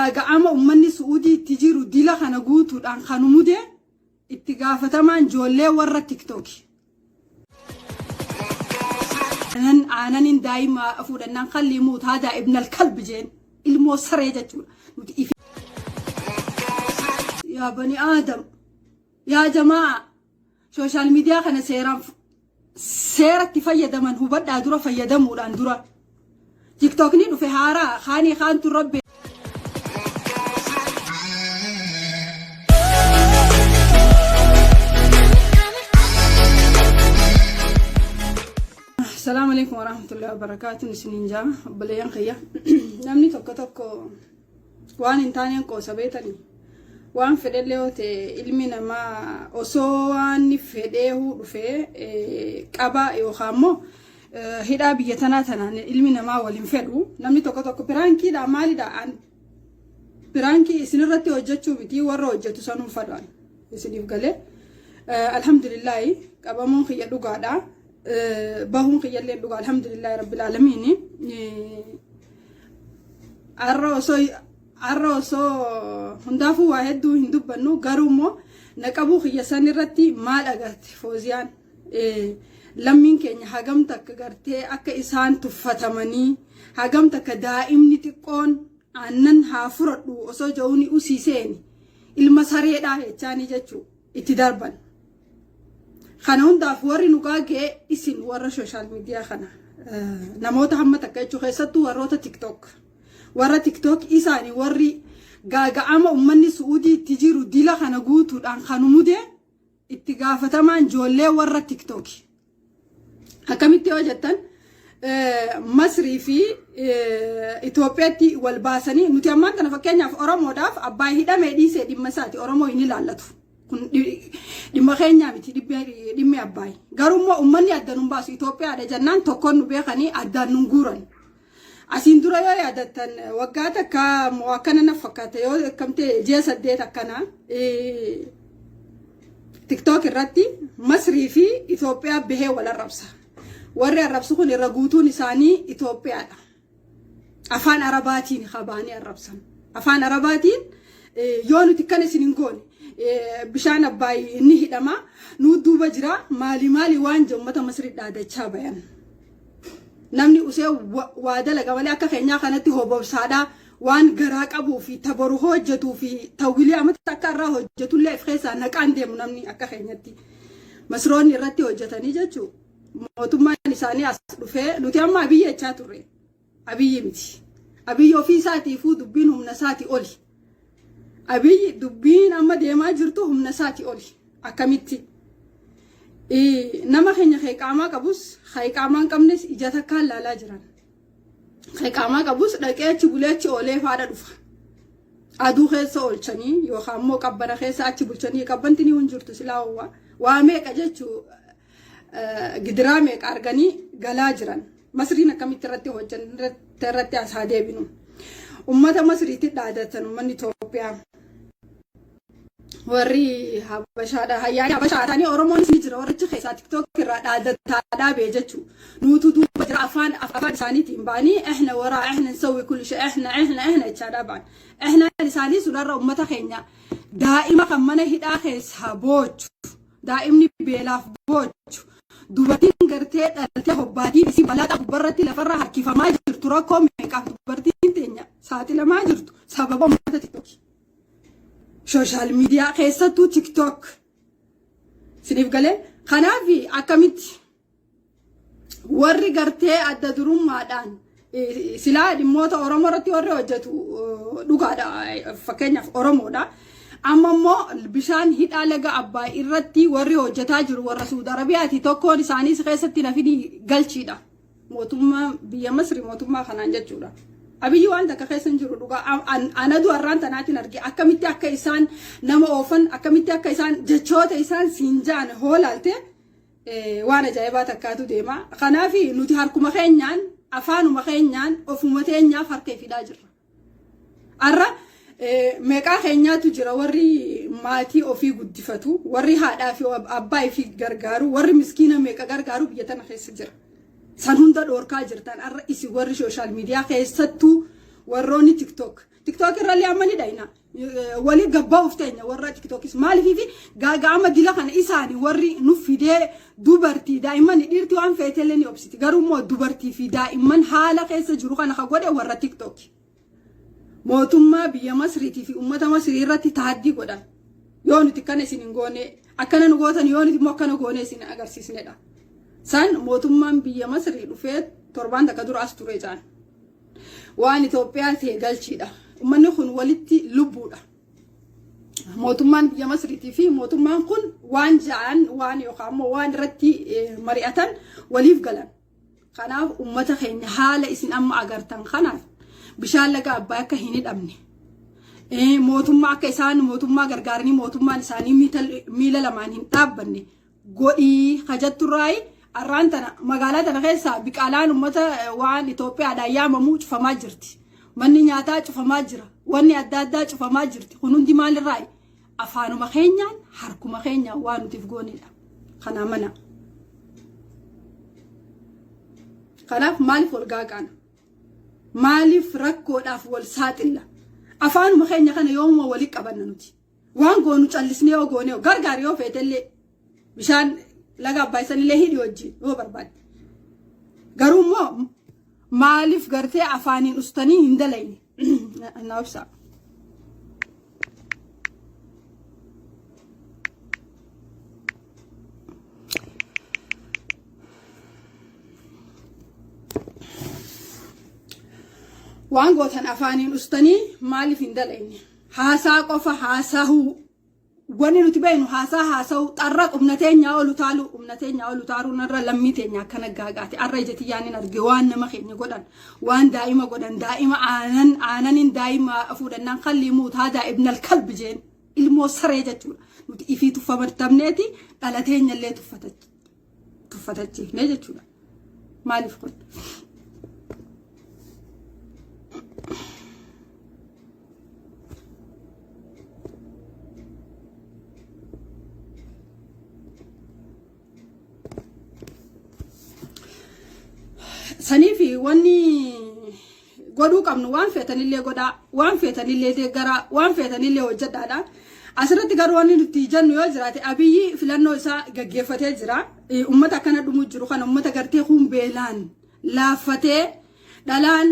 Gaaga'ama ummanni Su'uudii itti jiru dila kana guutuudhaan kan mude itti gaafatamaan ijoollee warra TikToki. Aanan aananin daa'ima fuudhannaan kallii muut haadaa ibnal kalbi jeen ilmoo saree jechuudha. Nuti ifi yaa bani aadam yaa jamaa sooshaal miidiyaa kana seeraan seeratti fayyadaman hubadhaa dura fayyadamuudhaan dura. Tiktookni dhufe haaraa kaanii kaantu rabbi. Asalaamu alaikum warahmatullahi wabarakaatuh isiniin jaa obboleeyyan kiyya namni tokko tokko waan hin taaneen qoosa beetanii waan fedhellee yoo ta'e ilmi namaa osoo waan fedheehuu dhufee qaba yookaan immoo hidhaa biyya tanaa tanaan ilmi namaa wal hin fedhu. Namni tokko tokko piraankiidha maalidha, an piraankii isinirratti hojjechuu miti, warra hojjetu sanuun fadhaan isiniif galee. Alhamdulillaahi, qabamuun kiyya dhugaadha, bahuun kiyyallee dhugaa, alhamdulillaahi rabbil aalamiini. Har'a osoo hundaafuu waa hedduu hin dubbannu, garuu immoo naqabuu kiyya san irratti maal agarte Fooziyaan? Lammiin keenya hagam takka gartee akka isaan tuffatamanii, hagam takka daa'imni xiqqoon aannan haa fudhadhu osoo ja'uuni usiiseeni ilma sareedhaa jechaanii jechuu itti darban. Kana hundaaf warri nu gaagee isin warra social media kana, namoota hamma takka jechuu, keessattuu warroota TikTok. Warra TikTok isaanii warri gaaga'ama ummanni Su'uudii itti jiru dila kana guutuudhaan kan mude itti gaafatamaan ijoollee warra TikTok. Akkamitti yoo jettan, Masrii fi Itoophiyaatti wal baasanii nuti ammaan tana fakkeenyaaf Oromoodhaaf abbaa hidhamee dhiisee dhimma isaati, Oromoo hin ilaallatu. Kun dhimma keenyaa miti dhimmi Abbaay. Garuu immoo uummanni adda nun baasu, Itoophiyaadha jennaan tokkoon nu beekanii addaan nun guuran. Asiin dura yoo yaadattan, waggaa takka moo akkana na fakkaata, yoo akkam ta'e ji'a 8 akkana, TikTok irratti Masrii fi Itoophiyaa bahee wal arrabsa. Warri arrabsu kun irra guutuun isaanii Itoophiyaadha. Afaan Arabaatiin kabaanii arrabsan. Afaan Arabaatiin yoo nuti kana isin hin goone bishaan Abbaay inni hidhama, nuu duuba jira, maali maali waan jedhu uummata Masrii dhaadachaa bayan. Namni usee waa dalaga malee akka keenyaa kanatti hobobsaadhaa waan garaa qabuu fi taboru hojjetuu fi tawwilee amata akka irraa hojjetullee of keessaa naqaan deemu namni akka keenyatti. Masroonni irratti hojjetanii jechuun mootummaan isaanii as dhufee nuti amma Abiyyi jechaa turre. Abiyyi miti. Abiyyi ofii isaatiifuu dubbiin humna isaatii oli. Abiyyi dubbiin amma deemaa jirtu humna isaatii oli. Akkamitti? Nama keenya kee qaamaa qabus kee qaamaa hin qabnes ija takkaan laalaa jiran. Kee qaamaa qabus dhaqee achi bulee achi oolee faadha dhufa. Aduu keessa oolchanii yookaan immoo qabbana keessa achi bulchanii, qabbanti ni hin jirtu silaa ho'aa. Waa meeqa jechuu, gidiraa meeqa arganii galaa jiran. Masriin akkamitti irratti hojjan irratti as haa deebinu. Ummata Masriitti dhaadatan uummanni Itoophiyaa. Warri Habashaadha. Hayyaanii Habashaa ta'anii Oromoonis ni jira. Warrichi keessaa TikTok irraa dhaadataadhaa bee jechuu. Nuutu duuba jira, afaan isaaniitiin ba'anii ehna waraa ehna nsawwi kulli shay ehna ehna ehna jechaadhaa ba'an. Ehnaan isaanii sunarra ummata keenya daa'ima kan mana hidhaa keessaa boochu. Daa'imni beelaaf boochu. Dubartiin gartee dhaltee hobbaatiin isii balaa gubbarratti lafarra harkifamaa jirtu, rakkoo meeqaaf dubartiin teenya saaxilamaa jirtu sababa ummata TikTok. Social media keessattuu TikTok. Siniif galee? Kanaaf akkamitti warri gartee adda durummaadhaan silaa dhimmoota Oromoo irratti warri hojjetu dhugaadha, fakkeenyaaf Oromoodha. Amma immoo bishaan hidhaa laga Abbaay irratti warri hojjetaa jiru warra Suudi Arabiyaati. Tokkoon isaaniis keessatti nafini galchiidha. Mootummaa biyya Masri mootummaa kanaan jechuudha. Abiyyi waan takka keessa hin jiru dhugaa. Anadu har'aan tanaatiin arge akkamitti akka isaan nama oofan, akkamitti akka isaan jechoota isaan siin ja'an hoolaalte, waan ajaa'ibaa takkaatu deema. Kanaaf nuti harkuma keenyaan, afaanuma keenyaan ofuma teenyaaf harka ifidhaa jirra. Har'a meeqaa keenyaatu jira warri maatii ofii guddifatu, warri haadhaa fi abbaa ifii gargaaru, warri miskiina meeqa gargaaru biyya tana keessa jira. San hunda dhoorkaa jirtan har'a isin warri social media, keessattuu warroonni TikTok. TikTok irrallee amma ni dhayna. Walii gabbaa of teenya warra TikTokis maaliif fi gaaga'ama dila kana isaani warri nu fidee dubartii daa'imman dhiirti waan feetellee ni obsiti. Garuu immoo dubartii fi daa'imman haala keessa jiru kana ka godhe warra TikTok. Mootummaa biyya Masriitii fi uummata Masrii irratti taaddii godhan. Yoo nuti akkana isin hin goone akkana nu gootan yoo nuti immoo akkana goone isin agarsiisnedha. San mootummaan biyya Masrii dhufee torbaan takka dura as ture jaan. Waan Itoophiyaa ta'e galchiidha. Uummanni kun walitti lubbuudha. Mootummaan biyya Masriitii fi mootummaan kun waan ja'an waan yookaan immoo waan irratti mari'atan waliif galan. Kanaaf uummata keenya haala isin amma agartan kanaaf bishaan laga Abbaay akka hin hidhamne mootummaa akka isaan mootummaa gargaaranii mootummaan isaanii miila lamaan hin dhaabbanne godhii hajatturraayi arraan tana magaalaa tana keessaa biqaalaan uummata waan Itoophiyaadhaan yaamamu cufamaa jirti. Manni nyaataa cufamaa jira. Wanni adda addaa cufamaa jirti. Kun hundi maalirraayi? Afaanuma keenyaan harkuma keenyaan waan nutiif goonedha. Kanaa mana. Kanaaf maaliif wal gaaqaana? Maaliif rakkoodhaaf wal saaxilla? Afaanuma keenya kana yoomuma walii qabanna nuti. Waan goonu callisnee yoo goone gargaar yoo feetellee bishaan laga Abbaay sanillee hidhi wajjin yoo barbaadde. Garuu immoo maaliif gartee afaaniin ustanii hin dalayne? Na obsaa. Waan gootan afaaniin ustanii maaliif hin dalayne? Haasaa qofa haasahuu. Wanni nuti beeknu haasaa haasa'uu xarra humna teenyaa ol utaaluu humna teenyaa ol utaaluun irra lammii teenya akkana gaagaate arra ija tiyyaan hin arge waan nama keenya godhan waan daa'ima godhan daa'ima aanan aananiin daa'ima fuudhannaan kallii muutaa daa'ibnal kalbi jeen ilmoo saree jechuudha nuti ifii tuffatamneeti dhala teenyallee tuffatachiifne jechuudha maaliif kun. Saniif wanni godhuu qabnu waan feetanillee godhaa, waan feetanillee deeggaraa, waan feetanillee hojjedhaadha. Asirratti garuu wanni nuti jennu yoo jiraate Abiyyi filannoo isaa gaggeeffatee jira. Uummata akkana dhumuu jiru kana uummata gartee kun beelaan laaffatee dhalaan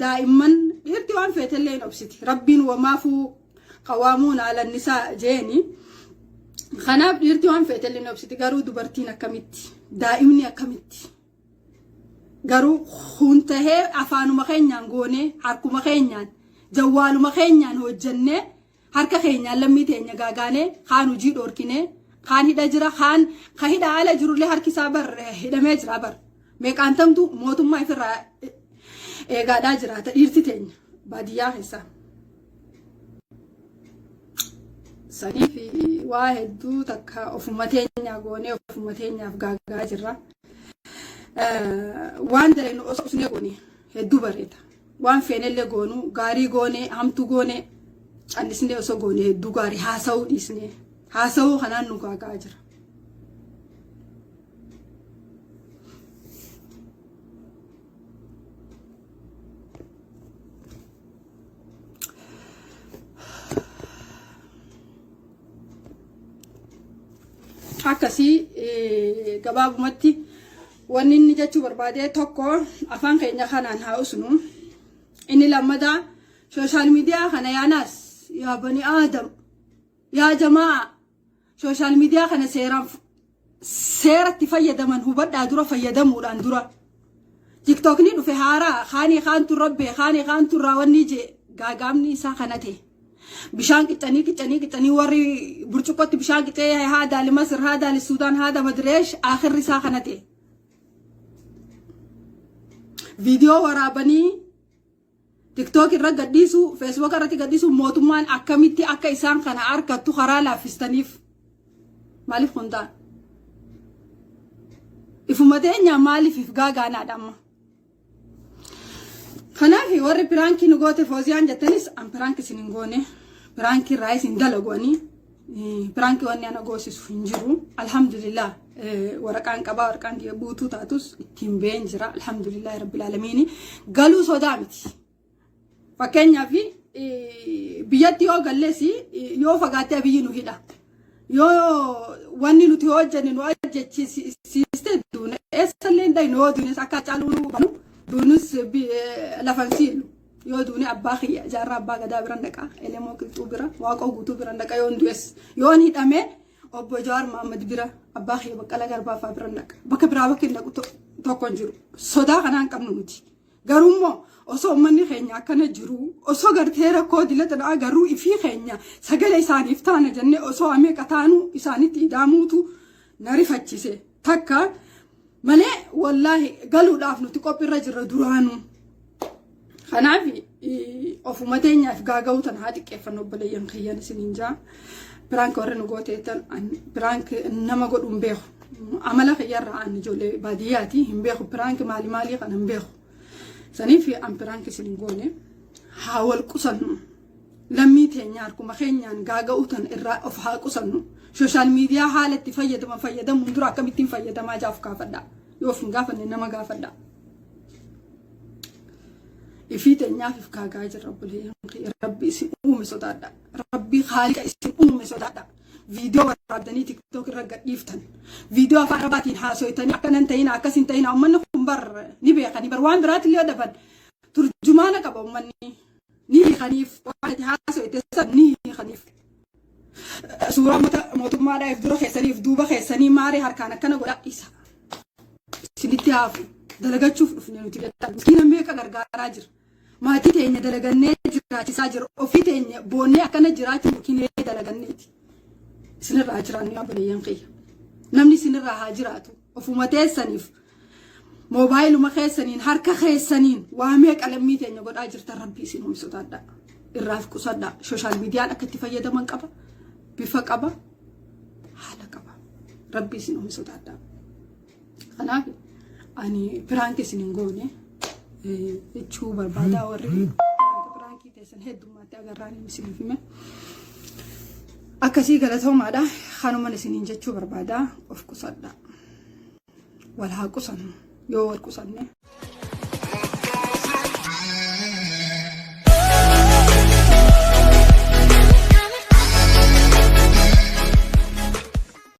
daa'imman dhiirti waan feetellee hin obsiti. Rabbiin wamaafuu qawaamuun alannisaa jeeni. Kanaaf dhiirti waan feetellee hin obsiti garuu dubartiin akkamitti daa'imni akkamitti. Garuu kun tahee afaanuma keenyaan goonee harkuma keenyaan jawwaaluma keenyaan hojjennee harka keenyaan lammii teenya gaagaanee kaan hojii dhoorkinee kaan hidha jira kaan ka hidha ala jirullee harki isaa bar hidhamee jira bar meeqaantamtu mootummaa ifirraa eegaadhaa jiraata dhiirti teenya baadiyyaa keessaa. Saniif waa hedduu takka ofuma teenyaa goonee ofuma teenyaaf gaagaa jirra. Waan dalaynu osoo usnee goone hedduu bareeda. Waan feenellee goonu gaarii goone hamtuu goone callisnee osoo goone hedduu gaarii haasa'uu dhiisnee haasa'uu kanaan nu gaagaa jira. Akkasii gabaabumatti wanni inni jechuu barbaade tokko afaan keenya kanaan haa usnu. Inni lammataa social media kana yaanaas yaa bani aadam yaa jamaa social media kana seeraan seeratti fayyadaman hubadhaa dura fayyadamuudhaan dura. TikTokni dhufe haaraa kaanii kaantu rabbee kaanii kaantu irraa wanni jee gaagaamni isaa kana ta'e. Bishaan qicanii qicanii qicanii warri burcuqqootti bishaan qicee haa daali Masir haa daali Suudaan haa da Madireesh akhirri isaa kana ta'e. Viidiyoo waraabanii TikTok irra gadhiisu Facebook irratti gadhiisu mootummaan akkamitti akka isaan kana argattu karaa laaffistaniif maaliif kun ta'a? Ifuma teenya maaliif if gaagaanaadha amma? Kanaaf warri piraankii nu goote Fooziyaan jettanis an prank isin hin goone piraankii irraa isin dalagu ani piraankii wanni ana goosisu hin jiru alhamdulillah waraqaan qabaa waraqaan kiyya guutuu taatus ittiin been jira alhamdulillah rabbil aalamiini galuu sodaa miti. Fakkeenyaaf biyyatti yoo galles yoo fagaattee Abiyyi nu hidha. Yoo wanni nuti hojjenne nu ajjechiisiste duune eessallee hin dhaynu yoo duunes akka caaluu nu banu duunus lafan siilu. Yoo duune abbaa kiyya jaarraa abbaa gadaa biran dhaqa elemoo qilxuu bira waaqoo guutuu biran dhaqa yoon du'es yoon hidhame obbo Jawaar Mohaammed bira abbaa kiyya Baqqalaa Garbaa fa'aa biran dhaqa. Bakka biraa bakki hin dhaqu tokko hin jiru. Sodaa kanaan qabnu nuti. Garuu immoo osoo uummanni keenya akkana jiru osoo gartee rakkoo dila tana agarruu ifii keenya sagalee isaaniif taana jennee osoo ameeqa taanuu isaanitti idaamuutu na rifachise takka malee wallaahi galuudhaaf nuti qophiirra jirra duraanuu. Kanaaf ofuma teenyaaf gaaga'uu tana haa xiqqeeffannu obboleeyyan kiyyan isiniin jaa. Prank warri nu gooteettan prank nama godhu hin beeku. Amala kiyyarraa an ijoollee baadiyyaati hin beeku prank maali maalii kana hin beeku. Saniif an prank isin hin goone haa wal qusannu. Lammii teenya harkuma keenyaan gaaga'uu tan irraa of haa qusannu. Social media haala itti fayyadaman fayyadamuun dura akkamittiin fayyadamaa jaaf gaafadha. Yoo of hin gaafanne nama gaafadha. Ifii teenyaaf if gaagaa jirra obboleeyyan kiyya. Rabbi isin uume sodaadha. Rabbi haaliqa isin uume sodaadha. Viidiyoo waraabdanii TikTok irra gadhiiftan. Viidiyoo afaan Arabaatiin haasoytanii akkanan ta'ina akkas hin ta'ina uummanni kun bar ni beekanii bar waan biraatti illee dhaban turjumaana qaba uummanni ni hiikaniif waan itti haasoyte san ni hiikaniif. Suuraa mootummaadhaa if dura keessanii if duuba keessanii maaree harkaan akkana godhaa isa. Isinitti haafu dalagachuuf dhufne nuti jettan. Miskiina meeqa gargaaraa jira. Maatii teenya dalagannee jiraachisaa jira. Ofii teenya boonnee akkana jiraachuu kinee dalaganneeti. Isinirraa jiraannu yaa obboleeyyan kiyya. Namni isinirraa haa jiraatu. Ofuma teessaniif moobaayiluma keessaniin harka keessaniin waa meeqa lammii teenya godhaa jirtan rabbi isin uume sodaadha. Irraaf qusadha. Social mediaan akka itti fayyadaman qaba. Bifa qaba. Haala qaba. Rabbi isin uume sodaadha. Kanaaf ani prank isin hin goone jechuu barbaadaa warri prankii teessan heddummaatti agarraan isiniif hime. Akkasii galatoomaadha. Kanuman isiniin jechuu barbaadaa of qusadha. Wal haa qusannu yoo wal qusanne.